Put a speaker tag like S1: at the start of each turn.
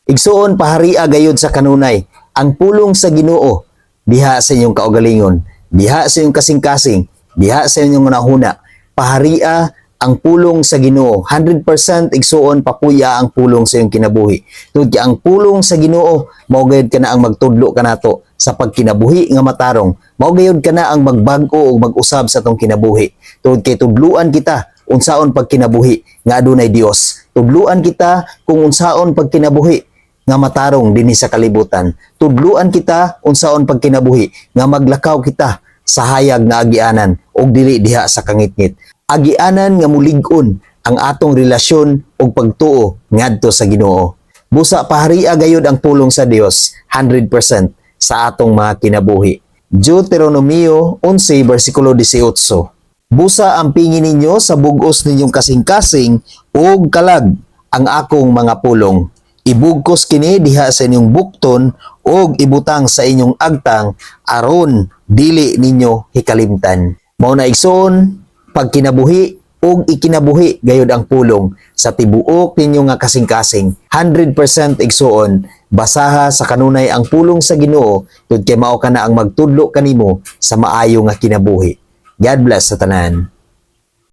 S1: Igsuon, paharia gayud sa kanunay ang pulong sa Ginoo diha sa inyong kaugalingon, diha sa inyong kasing-kasing, diha sa inyong hunahuna. Paharia ang pulong sa Ginoo. 100%, igsuon, papuya ang pulong sa iyong kinabuhi. Tungod kay ang pulong sa Ginoo mao gayud kana ang magtudlo kanato sa pagkinabuhi nga matarong. Mao gayud kana ang magbag-o ug mag-usab sa atong kinabuhi. Tungod kay tudluan kita unsaon pagkinabuhi nga adunay Dios. Tudluan kita kung unsaon pagkinabuhi nga matarong dinhi sa kalibutan. Tudluan kita unsaon pagkinabuhi nga maglakaw kita sa hayag nga agianan ug dili diha sa kangitngit. Agianan nga mulig-on ang atong relasyon ug pagtuo ngadto sa Ginoo. Busa paharia gayud ang pulong sa Dios 100% sa atong mga kinabuhi. Deuteronomio 11 versikulo 18. Busa ampingi ninyo sa bugos ninyong kasing-kasing ug kalag ang akong mga pulong. Ibugkos kini diha sa inyong bukton ug ibutang sa inyong agtang aron dili ninyo hikalimtan. Mao na, igsoon, pagkinabuhi ug ikinabuhi gayud ang pulong sa tibuok ninyo nga kasing-kasing. 100%, igsuon, basaha sa kanunay ang pulong sa Ginoo tungod kay mao kana ang magtudlo kanimo sa maayo nga kinabuhi. God bless sa tanan.